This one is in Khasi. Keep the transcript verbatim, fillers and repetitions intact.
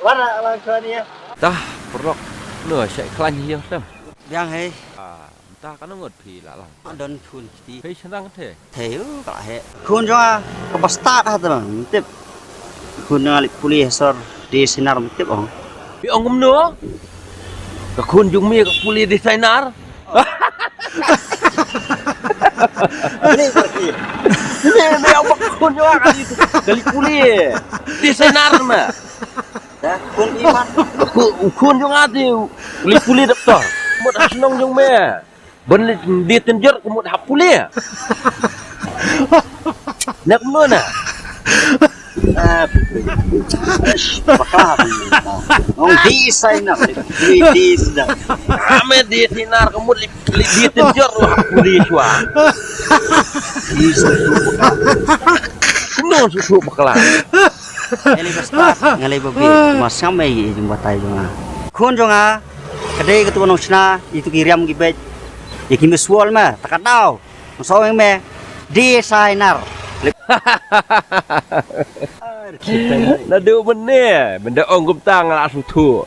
Wara lang kani ya. Tah, perok. No, syai klan hiyo tem. Biang hei. Ah, entah kan ngot phi la lang. Don khun kiti. Phi senang te. Thei u ka he. Khun jong nga ka bastad ha te bang. Tip. Khun nga li puli sor di sinar tip ong. Phi ong kumno? Ka khun jong me ka puli di sinar. Ni pergi. Ni ni ong ba khun jong nga ka li ka li puli. Di sinar ma. Dah, khun iman. Khun jong nga di puli puli doktor. Mut ha shnong jong me. Ban di tenjor ka mut ha puli. Nak muna. Ah, bakla. Ong di sai na. Di di sida. Ame di sinar ka mut li di tenjor ha puli shwa. Di sai. Kumno su su bakla. Ngali basta, ngali babi. Mas ngam ei jong batai jong nga. Khun jong nga. Ka dei katu nongshna, itu ki riam ki bej. Ïa ki miswol ma, ta ka daw. Nong saweng me. Di sinar. Naduh mynne, mynda ong kumta nga la sngewthuh.